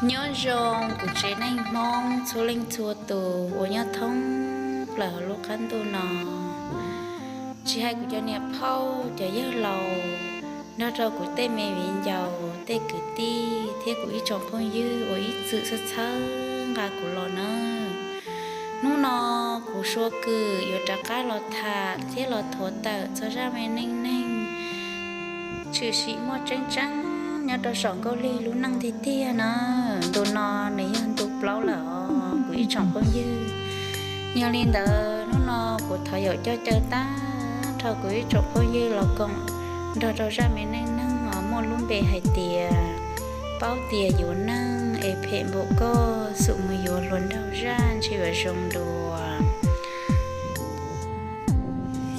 Nyob zoo kuv tsev neeg Hmoob txhua leej txhua tus uas nyob thoob plaws hauv lub qab ntuj no, tsis hais kuv cov niam phauj cov yawg laus, nrog rau kuv tej me viv ncaus, tej kwv tij thiab kuv ib tsoom phooj ywg uas ib txwm txhawb txhawb nqa kuv los nawb. Hnub no kuv Sua Kwm yuav rov qab los tham thiab los thuav tawm txog zaj me neej neeg tshwm sim muaj tseeb tseeb nyob rau saum Nkauj Lig lub neej tiag tiag na. Ntu no nws yog ntu plaub lawm os kuv ib tsoom phooj ywg. Yog li ntawd hnub no kuv thov yaum coj caw tag nrho kuv ib tsoom phooj ywg los koom nrog rau zaj me neej neeg uas muaj lub npe hais tias paub tias yuav neeg es phem npaum koj xum mus yuav hluas nraug zaj ntshe yuav zoo dua.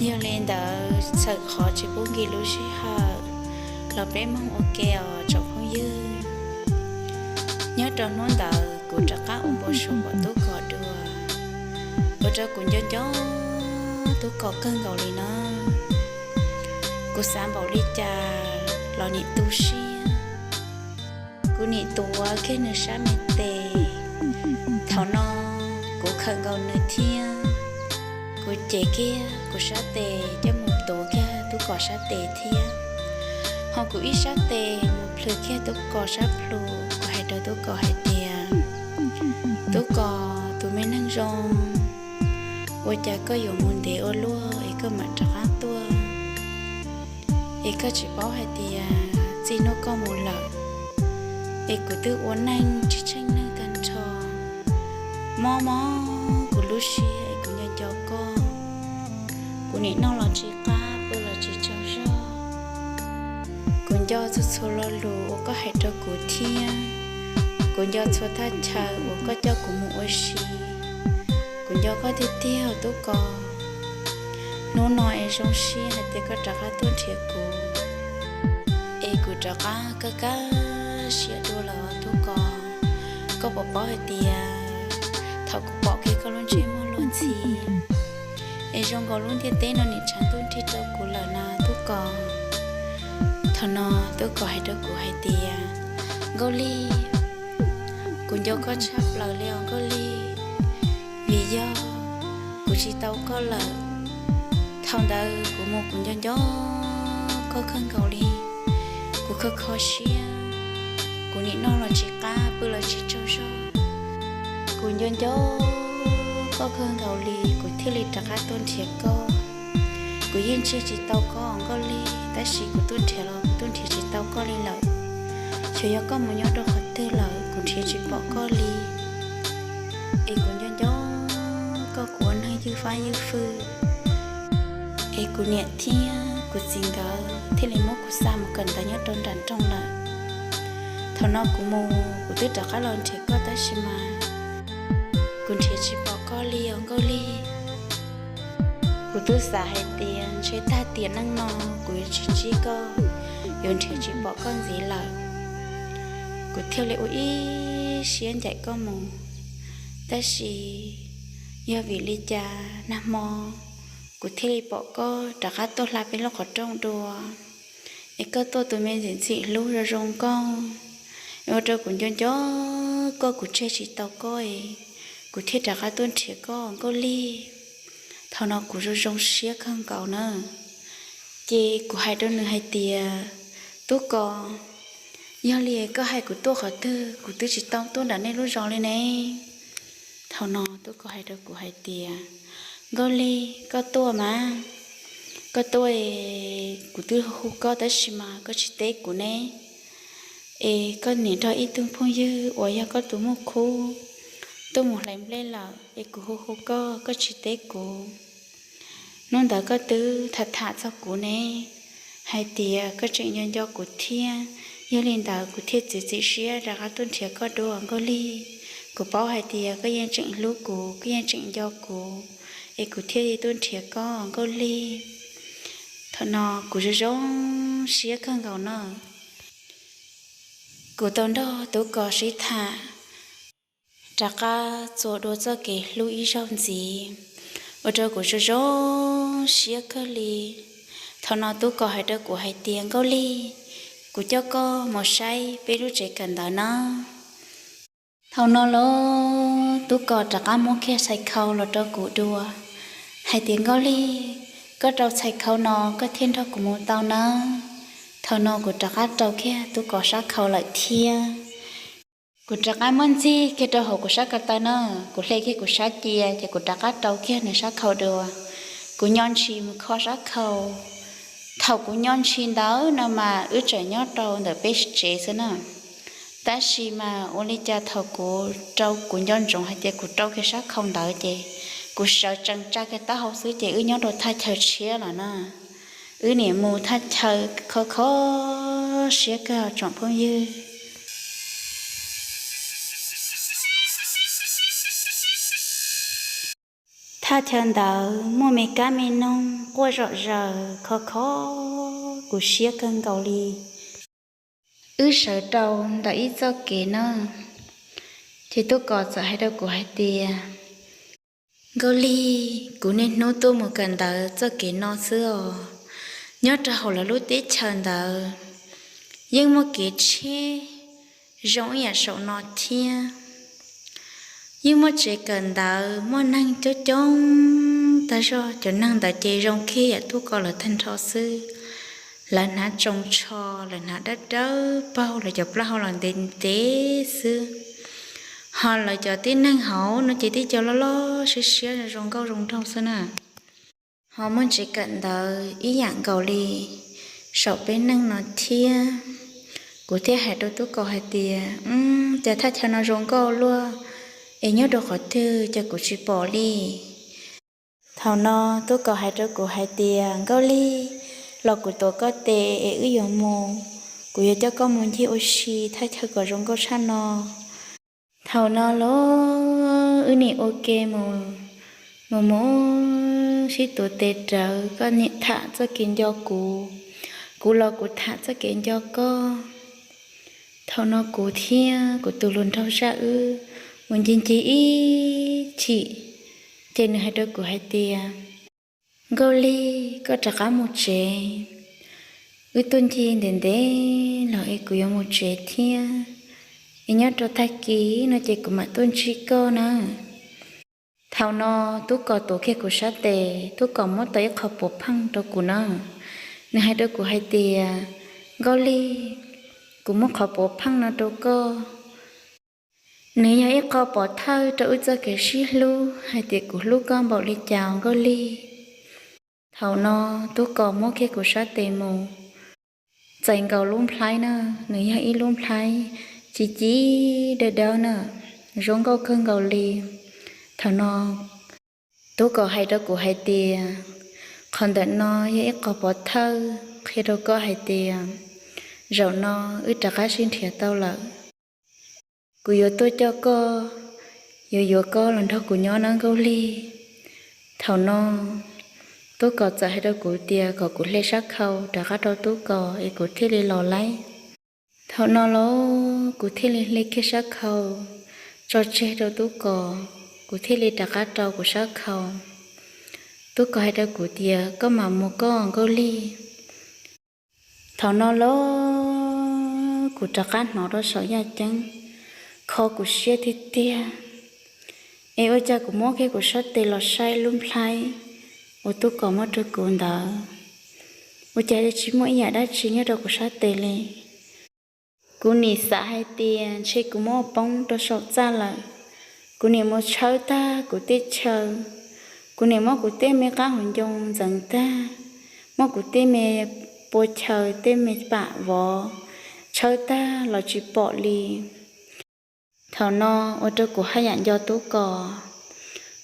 Yog li ntawd txhawm qhov tsis pub nkim lub sij hawm los peb mloog ua ke os tsoom phooj ywg. Nyob rau hnub ntawd kuv rov qab ua npau suav pom Tub Kos dua, ua rau kuv nco nco Tub Kos kawg nkaus li no. Kuv xav npaum li cas los nim tu siab, kuv nim tuav kiag nws sab me tes. Thaum no kuv khawm nkaus nws thiab kuv cev kiag kuv sab tes coj mus tuav kiag Tub Kos sab tes thiab, ho kuv ib sab tes mus plhws kiag Tub Kos sab plhu. Kuv hais rau Tub Kos hais tias, Tub Kos, tus me neeg zoo, ua cas koj yuav mus ntev ua luaj es koj mam rov qab tuaj, es koj tsis paub hais tias txij hnub koj mus lawm es kuv twb ua neej tsis tsheej neeg tag nrho. Mob mob kuv lub siab es kuv nco nco koj. Kuv nim noj los tsis qab, pw los tsis tsaug zog. Kuv nco txhua txhua lo lus uas koj hais rau kuv thiab kuv nco txhua thaj chaw uas koj coj kuv mus ua si. Kuv nco koj tiag tiag Tub Kos. Hnub no es zoo siab hais tias koj rov qab tuaj nrhiav kuv, es kuv rov qab kaj kaj siab dua lawm Tub Kos. Koj puas paub hais tias thaum kuv pom kiag koj lub ntsej muag luag ntxhi es zoo nkaus lub ntiaj teb no nim tshav ntuj nrig rau kuv lawm na Tub Kos. Thaum no Tub Kos hais rau kuv hais tias, Nkauj Lig, kuv nco koj tshaj plaws li os Nkauj Lig, vim yog kuv tsis tau koj lawm. Thaum ntawd kuv mus kuv nco nco koj kawg nkaus li, kuv kho kho siab, kuv nim noj los tsis qab, pw los tsis tsaug zog. Kuv nco nco koj kawg nkaus li, kuv thiaj li rov qab tuaj nrhiav koj. Kuv yeej ntsib tsis tau koj Nkauj Lig, tab sis kuv tuaj nrhiav los kuv tuaj nrhiav tsis tau koj li lawm. Xyov yog koj mus nyob rau qhov twg lawm, kuv nrhiav tsis pom koj li. Es kuv nco nco koj, kuv ua neeg ywj fab ywj fwj, es kuv niam thiab kuv txiv nkawd thiaj li muab kuv xa mus kawm ntawv nyob rau nram nroog lawm. Thaum no kuv mus kuv twb rov qab los nrhiav koj tab sis mas kuv nrhiav tsis pom koj li os Nkauj Lig. Kuv twb xav hais tias ntshe tag tiam neej no kuv yuav tsis ntsib koj, yuav nrhiav tsis pom koj ntxiv lawm. Kuv thiaj li ua ib siab ncaim koj mus, tab sis yog vim li cas nag hmo kuv thiaj li pom koj rov qab tuaj hla peb lub qhov rooj dua, es koj tuaj tus me ntxim ntxim hlub zoo zoo nkauj, es ua rau kuv nco nco koj, kuv tseg tsis tau koj es kuv thiaj rov qab tuaj nrhiav koj Nkauj Lig. Thaum no kuv zoo zoo siab kawg nkaus na. Ces kuv hais rau nws hais tias, Tub Kos, yog li koj hais kuv tuaj qhov twg, kuv twb tsis tau tuaj nram nej lub zos li ne. Thaum no Tub Kos hais rau kuv hais tias, Nkauj Lig, koj tuaj mas, koj tuaj es kuv twb hu koj tab sis mas koj tsis teb kuv ne. Es koj nim nrog ib tug phooj ywg uas yog koj tus muaj khub tuaj mus hlais nplej lawm es kuv hu hu koj, koj tsis teb kuv. Hnub ntawd koj twb tham tham txog kuv ne, hais tias koj tseem nco nco kuv thiab, yog li ntawd kuv thiaj txiav txim siab rov qab tuaj nrhiav koj dua Nkauj Lig. Kuv paub hais tias koj yeej tseem hlub kuv, koj yeej tseem nco kuv, es kuv thiaj li tuaj nrhiav koj Nkauj Lig. Thaum no kuv zoo zoo siab kawg nkaus no. Kuv tau nrog Tub Kos sib tham, rov qab txuas dua txoj kev hlub ib zaug ntxiv, ua rau kuv zoo zoo siab kawg li. Thaum no Tub Kos hais rau kuv hais tias, Nkauj Lig, kuv coj koj mus saib peb lub tsev kawm ntawv no. Thaum no los Tub Kos rov qab muab kiag txhais khau los rau kuv dua, hais tias, Nkauj Lig, koj rau txhais khau no koj thiaj nrog kuv mus tau nawb. Thaum no kuv rov qab rau kiag Tub Kos sab khau lawm thiab. Kuv rov qab muab ntxig kiag rau hauv kuv sab ko taw na, kuv hle kiag kuv sab cia ces kuv rov qab rau kiag nws sab khau dua. Kuv nyo ntshis mus kho sab khau. Thaum kuv nyo ntshis ntawd no mas wb tseem nyob rau ntawm peb tsev xwb na. Tab sis mas ua li cas thaum kuv rau kuv nco ntsoov hais tias kuv rau kiag sab khau ntawd ces kuv sawv tsees tsa kiag taub hau xwb ces wb nyob rau thaj chaw tshiab lawm na. Wb niam mus thaj chaw kho kho siab kawg tsoom phooj ywg. Thaj chaw ntawd muaj me kab me noog quaj zom zaws kho kho kuv siab kawg nkaus li. Wb sawv rau ntawm ib txoj kev na, ces Tub Kos txawm hais rau kuv hais tias, Nkauj Lig, kuv niaj hnub tuaj mus kawm ntawv txoj kev no xwb os. Nyob rau hauv lawv lub teb chaws ntawd yeej muaj kev tsheb zoo ib yam saum no thiab. Yeej muaj tsev kawm ntawv muaj neeg coob coob tag zog, cov neeg ntawd ces zoo kiag yam Tub Kos lawv tag nrho xwb. Lawv hnav tsoos tsho, lawv hnav dawb dawb paug, lawv cov plaub hau los ntev ntev xwb. Ho lawv cov tib neeg hauv no ces tib co loj loj siab siab zoo nkauj zoo nraug xwb na. Ho muaj tsev kawm ntawv ib yam nkaus li saum peb neeg no thiab. Kuv thiaj hais rau Tub Kos hais tias, Cas thaj chaw no zoo nkauj luaj, es nyob rau qhov twg cas kuv tsis pom li? Thaum no Tub Kos hais rau kuv hais tias, Nkauj Lig, los kuv tuav koj tes es wb yuav mus, kuv yuav coj koj mus ncig ua si thaj chaw kom zoo nkauj tshaj no. Thaum no los wb niam ua ke mus, mus mus sib tuav tes rawv, koj niam tham txoj kev nco kuv, kuv los kuv tham txoj kev nco koj. Thaum no kuv thiab kuv tus hluas nraug zaj wb mus ncig ncig ib chim, ces nws hais rau kuv hais tias, Nkauj Lig, koj rov qab mus tsev. Wb tuaj ncig ntev ntev los es kuv yuav mus tsev thiab, es nyob rau tag kis no ces kuv mam tuaj ntsib koj na. Thaum no Tub Kos tuav kiag kuv sab tes, Tub Kos muab tau ib qho puav pheej rau kuv na. Nws hais rau kuv hais tias, Nkauj Lig, kuv muab qhov puav pheej no rau koj. Nws yog ib qho pov thawj rau wb txoj kev sib hlub hais tias kuv hlub koj npaum li cas Nkauj Lig. Thaum no Tub Kos muab kiag kuv sab tes mus, txais nkaus lub nplhaib na, nws yog ib lub nplhaib ci ci dawb dawb na, zoo nkauj kawg nkaus li. Thaum no Tub Kos hais rau kuv hais tias, qhov ntawm no yog ib qho pov thawj qhia rau koj hais tias zaum no wb rov qab sib nrhiav tau lawm. Kuv yuav tuaj coj koj, yuav yuav koj los nrog kuv nyob nawb Nkauj Lig. Thaum no Tub Kos txawm hais rau kuv tias kom kuv hle sab khau rov qab rau Tub Kos es kuv thiaj li los laib. Thaum no los kuv thiaj li hle kiag sab khau tso tseg rau Tub Kos, kuv thiaj li rov qab rau kuv sab khau. Tub Kos hais rau kuv tias koj mam mus koj Nkauj Lig. Thaum no los kuv rov qab hnov rau saum yaj ceeb, kho kuv siab tiag tiag. Es ua cas kuv muab kiag kuv sab tes los saib lub nplhaib uas Tub Kos muab rau kuv ntawd, ua cas tsis muaj ib yam dab tsi nyob rau kuv sab tes li. Kuv nim xav hais tias ntshe kuv muab poob rau saum txaj lawm. Kuv nim mus tshawb tag kuv tej chaw, kuv nim muab kuv tej me qab hauv ncoo ntxeev tag, muab kuv tej me pua chaw tej me pam vov tshawb tag los tsis pom li. Thaum no ua rau kuv haj yam nco Tub Kos,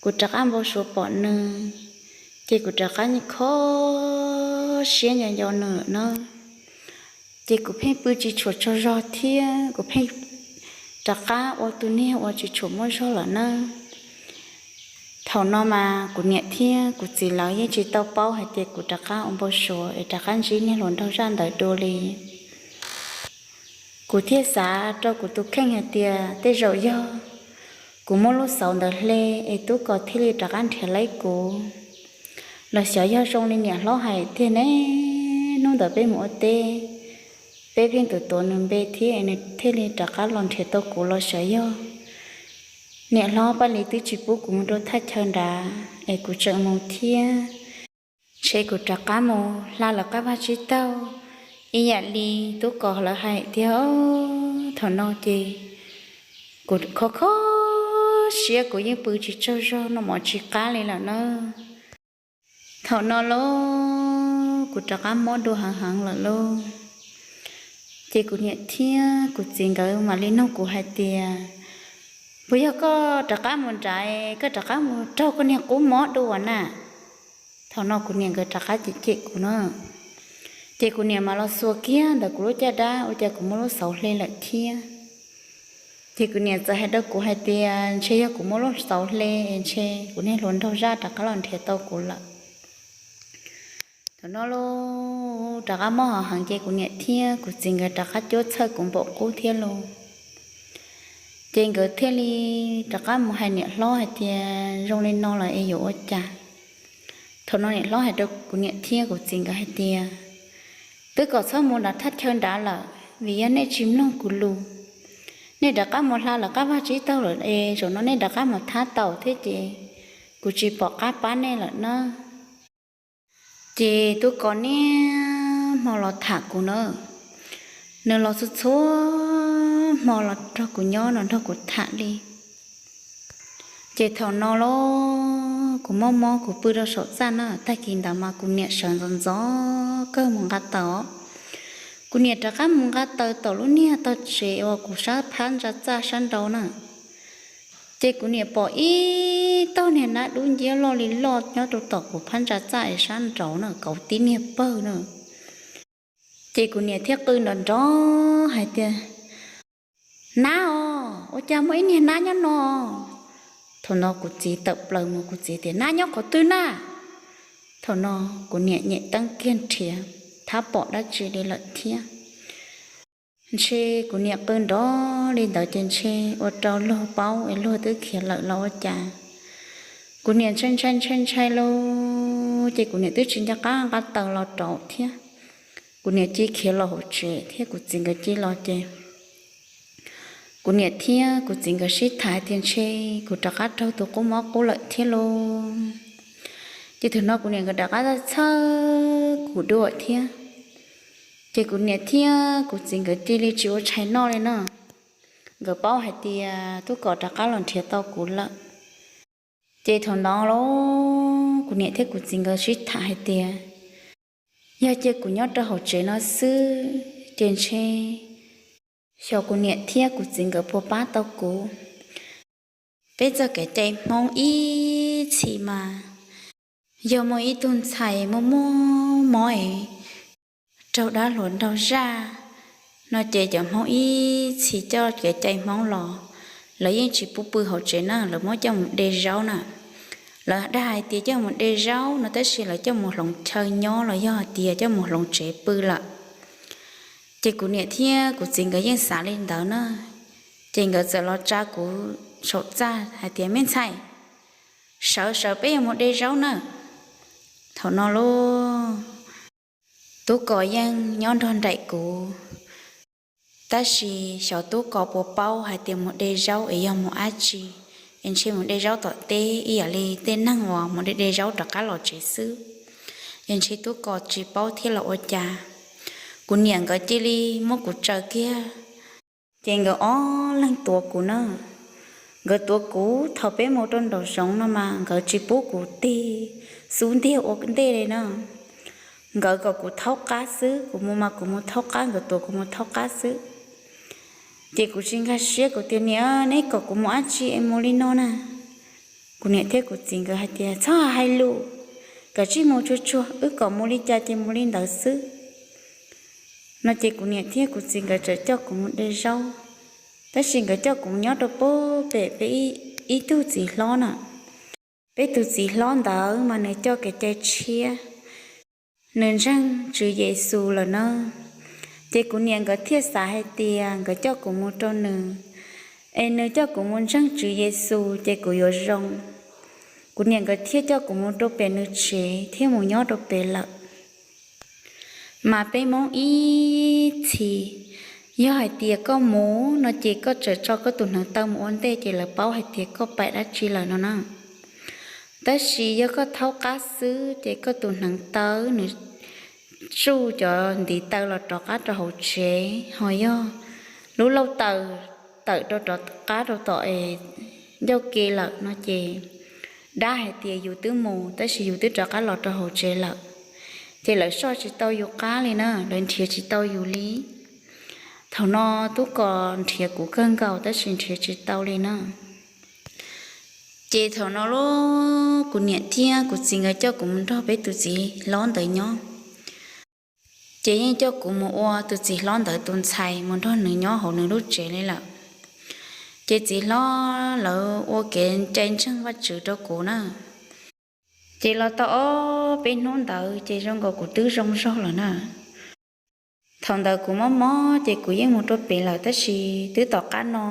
kuv rov qab npau suav pom nws, ces kuv rov qab kho siab nco nco nws na. Ces kuv pheej pw tsis tshua tsaug zog thiab kuv pheej rov qab ua tus niag uas tsis tshua muaj zog lawm na. Thaum no mas kuv niam thiab kuv txiv lawv yeej tsis tau paub hais tias kuv rov qab ua npau suav es rov qab ntsib niag hluas nraug zaj ntawd dua li. Kuv thiaj xav rau kuv tus kheej hais tias tej zaum yog kuv muab lub xauv ntawd hle es Tub Kos thiaj li rov qab nrhiav laib kuv. Los xyov yog zoo li niam hlob hais tiag ne, hnub ntawd peb mus ua teb, peb pheej tuav tuav nws npe thiab es nws thiaj li rov qab los nrhiav tau kuv los xyov yog Niam hlob Paj Lis twb tsis pub kuv mus rau thaj chaw nrad es kuv tseem mus thiab. Ntshe kuv rov qab mus hla lawv qab vaj tsib taug ib yam li tub Kos lawv hais tiag. Thaum no ces kuv kho kho siab, kuv yeej pw tsis tsaug zog noj mov tsis qab li lawm na. Thaum no lauj, kuv rov qab mob dua heev heev lawm lauj. Ces kuv niam thiab kuv txiv nkawd mam li nug kuv hais tias, puas yog koj rov qab mus nrad, koj rov qab mus raug koj niag qub mob dua na? Thaum no kuv niam nkawd rov qab cem cem kuv na. Ces kuv niam mas los xuas kiag ntawm kuv lub caj dab, ua cas kuv muaj lub xauv hle lawm thiab. Ces kuv niam txawm hais rau kuv hais tias ntshe yog kuv muaj lub xauv hle, ntshe kuv niag hluas nraug zaj rov qab los nrhiav tau kuv lawm. Thaum no lauj, rov qab mob ho heev ces kuv niam thiab kuv txiv nkawd rov qab cuab txhawj kuv npaum qub thiab lauj. Ces nkawd thiaj li rov qab mus hais niam hlob hais tias zoo li no lawm es yuav ua cas. Thaum no niam hlob hais rau kuv niam thiab kuv txiv nkawd hais tias, twb kom txhob mus nram thaj chaw nrad lawm, vim yog nej tsis mloog kuv lus. Nej rov qab mus hla lawv qab vaj tsib taug lawm es zaum no nej rov qab mus thab taus thiab ces kuv tsis pom qab pab nej lawm na. Ces tub Kos niaj hmo los tham kuv na, nws los txhua txhua hmo los nrog kuv nyob no nrog kuv tham li. Ces thaum no lauj, kuv mob mob kuv pw rau saum txaj na, tag kis ntawd mas kuv niam sawv ntxov ntxov kawg mus nqa taws. Kuv niam rov qab mus nqa taws tom lub niag taug tsev uas kuv sab phab ntsa txaj sab nraud na. Ces kuv niam pom ib tog niag nab dub nciab loj li loj nyob rau tom kuv phab ntsa txaj sab nraud na, kauv tib niag pawg na. Ces kuv niam thiaj qw nrov nrov hais tias, nab os, ua cas muaj ib niag nab nyob no? Thaum no kuv txiv tawm plaws mus, kuv txiv tias, nab nyob qhov twg na? Thaum no kuv niam nyem teeb kiag nrhiav, thab pom dab tsi li lawm thiab. Ntshe kuv niam qw nrov li ntawd ces ntshe ua rau luag paub es luag twb khiav lawm los ua cas. Kuv niam ntshai ntshai ntshai ntshai lauj, ces kuv niam twb tsis nco qab nqa taws los rau thiab. Kuv niam cia li khiav los hauv tsev thiab kuv txiv nkawd cia li los ces kuv niam thiab kuv txiv nkawd sib tham hais tias ntshe kuv rov qab raug tus qub mob qub lawm thiab lauj. Ces thaum no kuv niam nkawd rov qab txhawj kuv dua thiab. Ces kuv niam thiab kuv txiv nkawd cia li tsis ua tshais noj li na. Nkawd paub hais tias tub Kos rov qab los nrhiav tau kuv lawm. Ces thaum no lauj, kuv niam thiab kuv txiv nkawd sib tham hais tias, yog cia kuv nyob rau hauv tsev no xwb ces ntshe xyov kuv niam thiab kuv txiv nkawd puas pab tau kuv. Peb txoj kev cai Hmoob ib txhis mas yog muaj ib tug ntxhais muaj muaj mob es raug dab hluas nraug zaj no ces cov Hmoob ib txhis coj kev cai Hmoob los, lawv yeej tsis pub pw hauv tsev na, lawv muab coj mus de zaub na. Lawv dag hais tias coj mus de zaub no tab sis lawv coj mus hloov chaw nyob los yog hais tias coj mus hloov tsev pw lawm. Ces kuv niam thiab kuv txiv nkawd yeej xav li ntawd na. Ces nkawd txawm los tsa kuv saum txaj hais tias, me ntxhais, sawv sawv peb yuav mus de zaub na. Thaum no lauj, tub Kos yeej nyob nrog nraim kuv. Tab sis xyov tub Kos puas paub hais tias mus de zaub es yog mus dab tsi, es ntshe mus de zaub tom teb ib yam li tej neeg uas mus de de zaub rov qab los tsev xwb. Es ntshe tub Kos tsis paub thiab los ua cas. Kuv niam nkawd cia li muab kuv tsaws kiag, ces nkawd ob leeg tuav kuv na. Nkawd tuav kuv thaum peb mus rau nraum zoov no mas nkawd tsis pub kuv tig xub ntiag ua ntej li na. Nkawd kom kuv thaub qab xwb, kuv mus mas kuv mus thaub qab, nkawd tuav kuv mus thaub qab xwb. Ces kuv tsis nkag siab, kuv tias, niam, neb kom kuv mus dab tsi es mus li no na? Kuv niam thiab kuv txiv nkawd hais tias, txhob hais lus, kav tsij mus tsuag tsuag, wb kom mus li cas ces mus li ntawd xwb. No ces kuv niam thiab kuv txiv nkawd txawm coj kuv mus de zaub, tab sis nkawd coj kuv mus nyob rau pem peb ib tug txiv hlob na. Peb tus txiv hlob ntawd mas nws coj kev cai tshiab, nws ntseeg Tswv Yexus lawm na. Ces kuv niam nkawd thiaj xav hais tias nkawd coj kuv mus rau nws, es nws coj kuv mus ntseeg Tswv Yexus ces kuv yuav zoo. Kuv niam nkawd thiaj coj kuv mus rau pem nws tsev thiab mus nyob rau pem lawm. Mas peb Hmoob ib txhis Yog hais tias koj mus no ces koj txawm tso koj tus hneev taw mus ua ntej ces lawv paub hais tias koj pais dab tsi lawm no na. Tab sis yog koj thaub qab xwb ces koj tus hneev taw nws tsuj cov ntiv taw los rov qab rau hauv tsev, ho yog lub lauj taw tawm rau rov qab rau tom es ncauj ke lawm no ces dab hais tias yus twb mus tab sis yus twb rov qab los rau hauv tsev lawm. Ces lawv soj tsis tau yus qab li na, lawv nrhiav tsis tau yus li. Thaum no Tub Kos nrhiav kuv kawg nkaus tab sis nrhiav tsis tau li na. Ces thaum no los kuv niam thiab kuv txiv nkawd coj kuv mus nrog peb tus txiv hlob ntawd nyob. Ces yeej coj kuv mus ua tus txiv hlob ntawd tus ntxhais mus nrog nws nyob hauv nws lub tsev li lawm. Ces txiv hlob lawv ua kev cai ntseeg Vajtswv rau kuv na. Ces los tau ob peb hnub ntawd ces zoo nkaus kuv twb zoo zog lawm na. Thaum ntawd kuv mob mob ces kuv yeej mus rau pem lawm tab sis twb tom qab no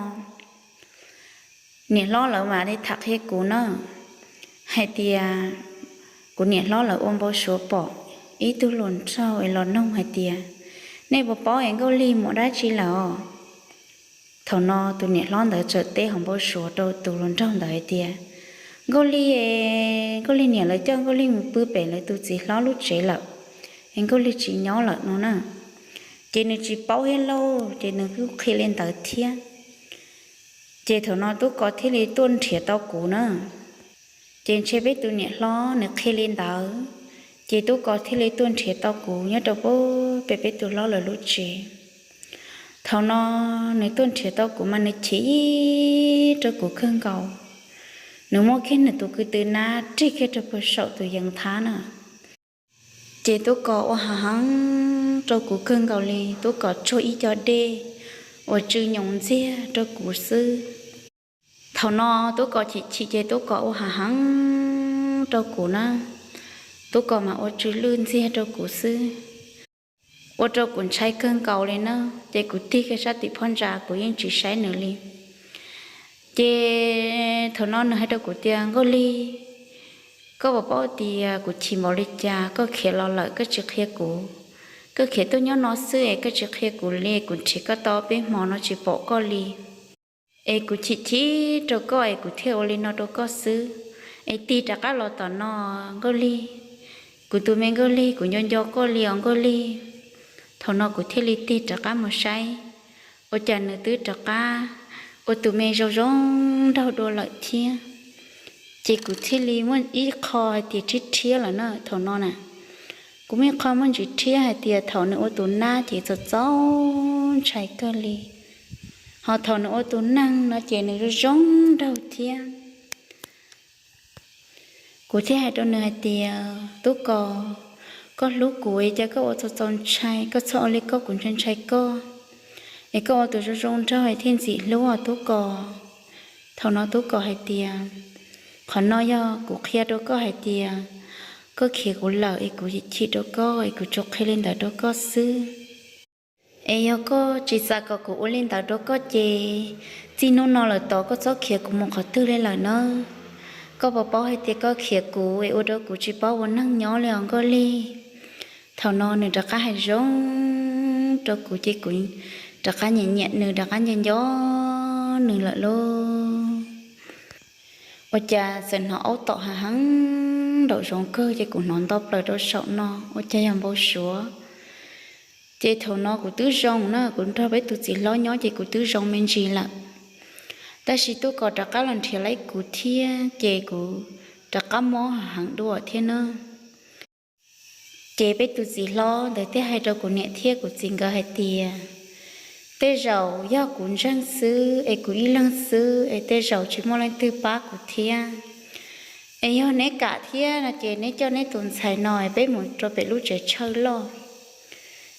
niam hlob lawv mam li tham qhia kuv na, hais tias kuv niam hlob lawv ua npau suav pom ib tug hluas nraug es los noog hais tias, nej puas paub es Nkauj Lig mus dab tsi lawm os? Thaum no tus niam hlob ntawd txawm teb hauv npau suav rau tus hluas nraug ntawd hais tias, Nkauj Lig, Nkauj Lig niam lawv coj Nkauj Lig mus pw pem lawv tus txiv hlob lub tsev lawm, es Nkauj Lig tsis nyob lawm no na. Ces nws tsis paub thiab lauj, ces nws kuj qhia li ntawd thiab. Ces thaum no Tub Kos thiaj li tuaj nrhiav tau kuv na. Ces ntshe peb tus niam hlob nws qhia li ntawd, ces Tub Kos thiaj li tuaj nrhiav tau kuv nyob rau pem peb tus hlob lawv lub tsev. Thaum no nws tuaj nrhiav tau kuv mas nws chim rau kuv kawg nkaus. Nws muab kiag nws tus kwv tw nab rig kiag rau puag saum tus yeev thab na. Ces Tub Kos ua hav heev rau kuv kawg nkaus li, Tub Kos tsuag ib co dej uas tsw nyoos ntxiag rau kuv xwb. Thaum no Tub Kos chim chim ces Tub Kos ua hav heev rau kuv na, Tub Kos mas ua tsw lwj ntxiag rau kuv xwb. Ua rau kuv ntshai kawg nkaus li na, ces kuv tig kiag sab tim phab ntsa kuv yeej tsis saib nws li. Ces thaum no nws hais rau kuv tias, Nkauj Lig, koj puas paub tias kuv chim npaum li cas koj khiav los lawm koj tsis qhia kuv? Koj khiav tuaj nyob no xwb es koj tsis qhia kuv li, kuv nrhiav koj tau peb hmo no tsis pom koj li. Es kuv chim chim rau koj es kuv thiaj ua li no rau koj xwb. Es tig rov qab los tom no, Nkauj Lig. Kuv tus me Nkauj Lig, kuv nco nco koj li os Nkauj Lig. Thaum no kuv thiaj li tig rov qab mus saib, ua cas nws twb rov qab ua tus me zoo zoo nraug dua lawm thiab. Ces kuv thiaj li muaj ib qho hais tias rhiab rhiab lawm na thaum no na. Kuv muaj ib qho muaj ntsis rhiab hais tias thaum nws ua tus nab ces txaus txaus ntshai kawg li, ho thaum nws ua tus neeg no ces nws zoo zoo nraug thiab. Kuv thiaj hais rau nws hais tias, Tub Kos, koj hlub kuv es cas koj ua txaus txaus ntshai, koj txhob ua li koj, kuv ntshai ntshai koj. Es koj ua tus zoo zoo nraug es thiaj ntxim hlub os Tub Kos. Thaum no Tub Kos hais tias, qhov no yog kuv qhia rau koj hais tias koj khiav kuv lawm es kuv chim rau koj es kuv tsuas qhia li ntawd rau koj xwb. Es yog koj tsis xav kom kuv ua li ntawd rau koj ces txij hnub no lawm tod koj txhob khiav kuv mus qhov twg li lawm na. Koj puas paub hais tias koj khiav kuv es ua rau kuv tsis paub ua neej nyob li os Nkauj Lig. Thaum no nws rov qab hais zoo rau kuv ces kuv rov qab nyiam nyiam nws, rov qab nco nco nws lawm lauj. Ua cas txawm hnov aub tom hav heev nraum zoov kawg ces kuv hnov nto plaws rau saum no ua cas yog npau suav. Ces thaum no kuv twb zoo na, kuv nrog peb tus txiv hlob nyob ces kuv twb zoo me ntsis lawm. Tab sis Tub Kos rov qab los nrhiav laib kuv thiab ces kuv rov qab mob hav heev dua thiab na. Ces peb tus txiv hlob ntawd thiaj hais rau kuv niam thiab kuv txiv nkawd hais tias, tej zaum yog kuv ntseeg xwb es kuv ib leeg xwb es tej zaum tsis muaj leej twg pab kuv thiab. Es yog neb kam thiab no ces neb coj neb tus ntxhais no es peb mus rau pem lub tsev tshawj loj.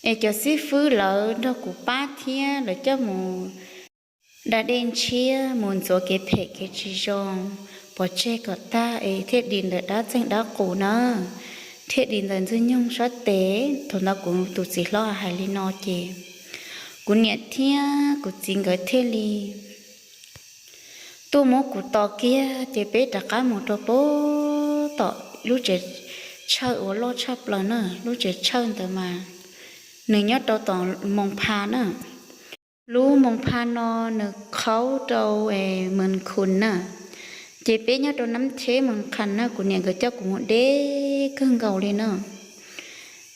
Es cov xib fwb lawv nrog kuv pab thiab lawv coj mus da dej ntshiab, mus ntxuav kev phem kev tsis zoo, pov tseg kom tag es thiaj dim ntawm dab txeeg dab qus na, thiaj dim ntawm ntxwg nyoog sab tes. Thaum ntawd kuv tus txiv hlob hais li no ces kuv niam thiab kuv txiv nkawd thiaj li tuaj muab kuv tos kiag ces peb rov qab mus rau pem tom lub tsev tshawj uas loj tshaj plaws na. Lub tsev tshawj ntawd mas nws nyob rau tom Moos Pha na. Lub moos pha no nws qhaub rau Mes Khun na, ces peb nyob rau Nab Theb Mes Khun na, kuv niam nkawd coj kuv mus deb kawg nkaus li na.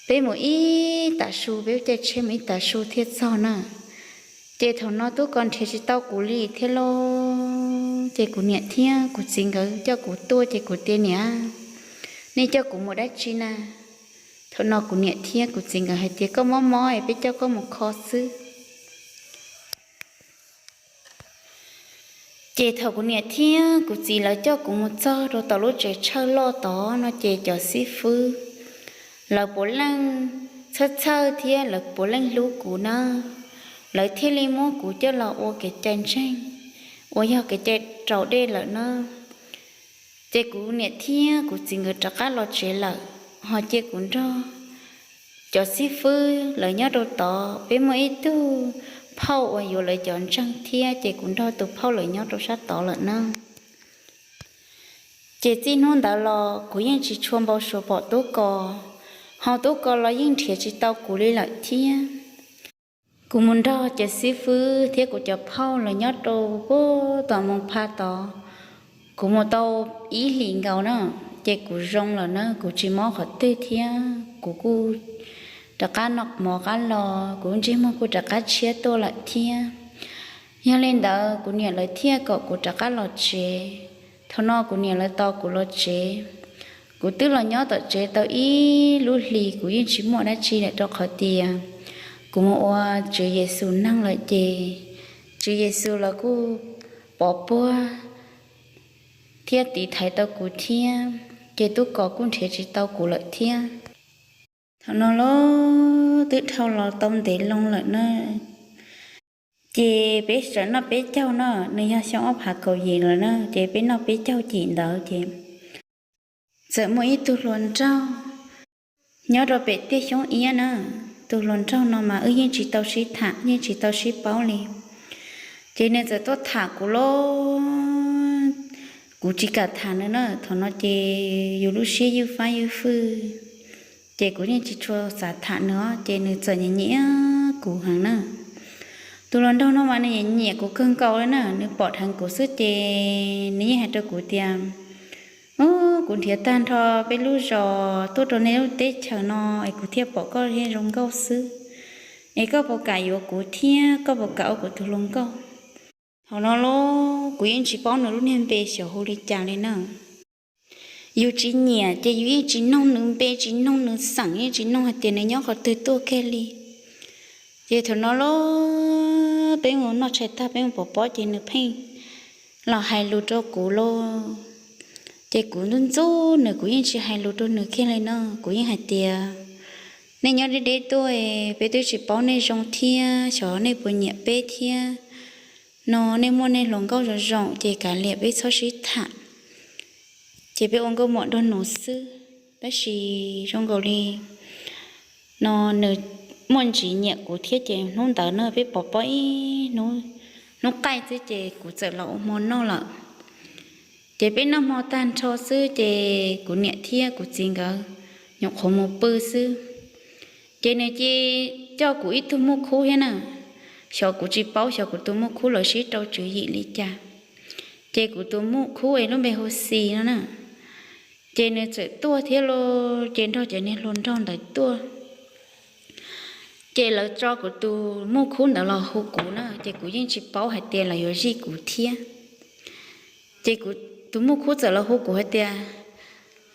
Peb mus ib tav su, peb caij tsheb mus ib tav su thiaj txog na. Ces thaum no tub kos nrhiav tsis tau kuv li thiab lauj, ces kuv niam thiab kuv txiv nkawd coj kuv tuaj, ces kuv tias, Niam, nej coj kuv mus dab tsi na? Thaum no kuv niam thiab kuv txiv nkawd hais tias, Koj mob mob es peb coj koj mus kho xwb. Ces thaum kuv niam thiab kuv txiv lawv coj kuv mus txog rau tom lub tsev tshawj loj tod no, ces cov xib fwb lawv puav leej txhawj txhawj thiab lawv puav leej hlub kuv na, lawv thiaj li muab kuv coj los ua kev cai ntseeg uas yog kev cai raus dej lawm na. Ces kuv niam thiab kuv txiv nkawd rov qab los tsev lawm, ho cia kuv nrog cov xib fwb lawv nyob rau tod. Peb muaj ib tug phauj uas yuav lawv cov ntseeg thiab, ces kuv nrog tus phauj lawv nyob rau sab tod lawm na. Ces txij hnub ntawd los kuv yeej tsis tshua npau suav pom tub kos, ho tub kos los yeej nrhiav tsis tau kuv li lawm thiab. Kuv mus nrog cov xib fwb thiab kuv cov phauj lawv nyob rau puag tom moos pha tod, kuv mus tau ib hlis nkaus na, ces kuv zoo lawm na, kuv tsis mob qhov twg thiab kuv kuj rov qab noj mov qab los, kuv ntsej muag kuj rov qab tshiab tuaj lawm thiab. Yog li ntawd kuv niam lawv thiaj kom kuv rov qab los tsev. Thaum no kuv niam lawv tos kuv los tsev. Kuv twb los nyob tom tsev tau ib lub hlis, kuv yeej tsis muaj dab tsi lawm rau qhov tias kuv mus ua Tswv Yexus neeg lawm ces Tswv Yexus los kuj pov puag thiab tiv thaiv tau kuv thiab, ces tub kos kuj nrhiav tsis tau kuv lawm thiab. Thaum no los twb dhau los tau ntev loo lawm na, ces peb txawm noj peb caug no, nws yog xyoo ob phav kaum yim lawm na, ces peb noj peb caug cim ntawd ces txawm muaj ib tug hluas nraug nyob rau pem tiaj xyoob iab na. Tus hluas nraug no mas wb yeej tsis tau sib tham, yeej tsis tau sib paub li. Ces nws txawm tuaj tham kuv los kuv tsis kam tham nws na. Thaum no ces yus lub siab ywj fab ywj fwj, ces kuv yeej tsis tshua xav tham nws os, ces nws txawm nyiam nyiam kuv heev na. Tus hluas nraug no mas nws nyiam nyiam kuv kawg nkaus li na, nws pom dheev kuv xwb ces nws yeej hais rau kuv tias, Ub, kuv nrhiav tag nrho peb lub zos tuaj rau nej lub teb chaws no es kuv thiaj pom koj thiaj zoo nkauj xwb. Es koj puas kam yuav kuv thiab koj puas kam ua kuv tus hluas nkauj? Thaum no los kuv yeej tsis paub nws lub niag npe xyov hu li cas li na. Yus tsis nyiam ces yus yeej tsis noog nws npe, tsis noog nws xeem, yeej tsis noog hais tias nws nyob qhov twg tuaj kiag li. Ces thaum no los peb mus noj tshais tag peb mus pov pob ces nws pheej los hais lus rau kuv lauj. Ces kuv ntxub ntxub nws, kuv yeej tsis hais lus rau nws kiag li no. Kuv yeej hais tias, Nej nyob deb deb tuaj, peb twb tsis paub nej zoo thiab, xyov nej puas nyiam peb thiab no. Nej muaj nej hluas nkauj zoo zoo ces kav liam peb txhob sib tham, ces peb ua nkauj muam nraug nus xwb. Tab sis zoo nkaus li no nws muaj ntsis nyiam kuv thiab ces hnub ntawd no peb pov pob ib hnub, hnub qaij xwb ces kuv txawm los ua hmo noj lawm. Ces peb noj hmo tag nrho xwb ces kuv niam thiab kuv txiv nkawd nyuam qhuav mus pw xwb. Ces nws cia coj kuv ib tug muj khub thiab na. Xyov kuv tsis paub, xyov kuv tus muj khub lawv sib rau tswv yim li cas. Ces kuv tus muj khub es lub npe hu Xis no na, ces nws txawm tuaj thiab los ces nrog cov niag hluas nraug ntawd tuaj. Ces lawv tso kuv tus muj khub ntawd los hu kuv na, ces kuv yeej tsis paub hais tias lawv yuav zij kuv thiab. Ces kuv tus muj khub txawm los hu kuv hais tias,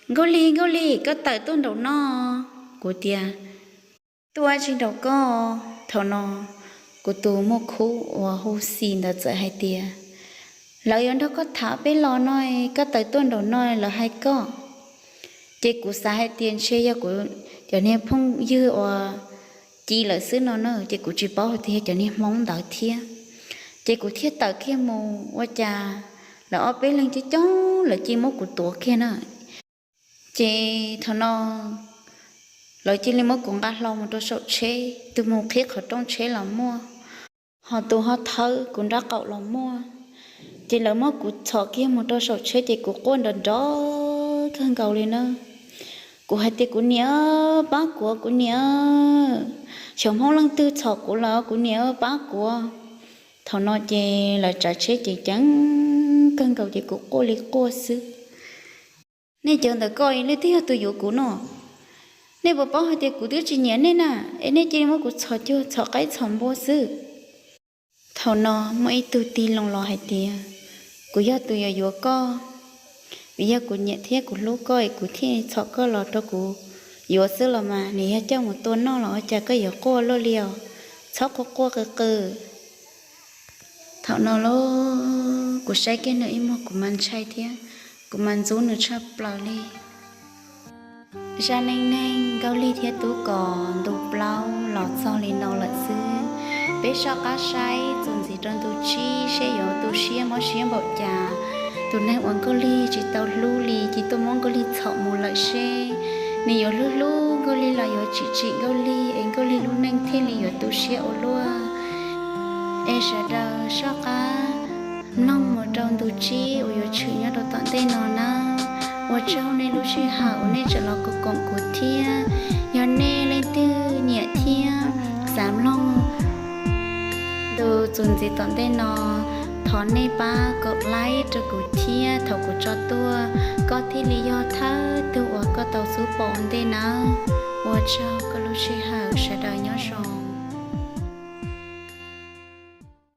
Nkauj Lig, Nkauj Lig, koj tawm tuaj nraum no. Kuv tias, Tuaj tsis nraum koj. Thaum no kuv tus muj khub uas hu Xis ntawd txawm hais tias, Lawv yuav nrog koj tham peb los no, koj tawm tuaj nraum no lawv hais koj. Ces kuv xav hais tias ntshe yog kuv cov niag phooj ywg uas ci lawm xwb no na, ces kuv tsis paub hais tias yog cov niag Hmoob ntawd thiab. Ces kuv thiaj tawm kiag mus, ua cas lawv ob peb leeg coob coob lawv cia muab kuv tuav kiag na. Ces thaum no lawv cia li muab kuv nqa hlo mus rau saum tsheb, tus mus qhib qhov rooj tsheb los muaj, ho tus ho thawb kuv nraub qaum los muaj. Ces lawv muab kuv txhom kiag mus rau saum tsheb ces kuv quaj nrov nrov kawg nkaus li na. Kuv hais tias, Kuv niam, pab kuv, kuv niam, xyov Hmoob leej twg txhom kuv lawm, kuv niam, pab kuv. Thaum no ces lawv tsav tsheb ces ceev kawg nkaus ces kuv quaj li quaj xwb. Nej cov ntawm koj ib leeg twb yog tus yuav kuv no, nej puas paub hais tias kuv twb tsis nyiam nej na, es nej cia li muab kuv txhom cuag txhom qaib txhom npua xwb. Thaum no muaj ib tug tig loo los hais tias, kuv yog tus yuav yuav koj, vim yog kuv nyiam thiab kuv hlub koj es kuv thiaj txhom koj los rau kuv yuav xwb los mas, nws yog coj mus tua noj los ua cas koj yuav quaj luaj li os, txhob quaj quaj qw qw. Thaum no los kuv saib kiag nws ib muag kuv mas ntshai thiab kuv mas ntxub nws tshaj plaws li. Zaj neej neeg Nkauj Lig thiab Tub Kos ntu plaub los txog li no lawm xwb. Peb soj qab saib txuas ntxiv rau ntu tsib seb yuav tu siab mob siab npaum cas. Tus neeg uas Nkauj Lig tsis tau hlub li cia tuaj muab Nkauj Lig txhom mus lawm seb nws yuav hlub hlub Nkauj Lig los yuav tsim tsim Nkauj Lig es Nkauj Lig lub neej thiaj li yuav tu siab ua luaj. Es sawv daws soj qab mloog mus rau ntu tsib uas yuav tshwm nyob rau tom ntej no nawb. Ua tsaug nej lub sij hawm uas nej tseem los koom kuv thiab. Yog nej leej twg nyiam thiab xav mloog ntu txuas ntxiv tom ntej no, thov nej pab kom like rau kuv thiab thaum kuv tso tuaj, koj thiaj li yog thawj tug uas koj tau xub pom ua ntej nawb. Ua tsaug koj lub sij hawm, sawv daws nyob zoo.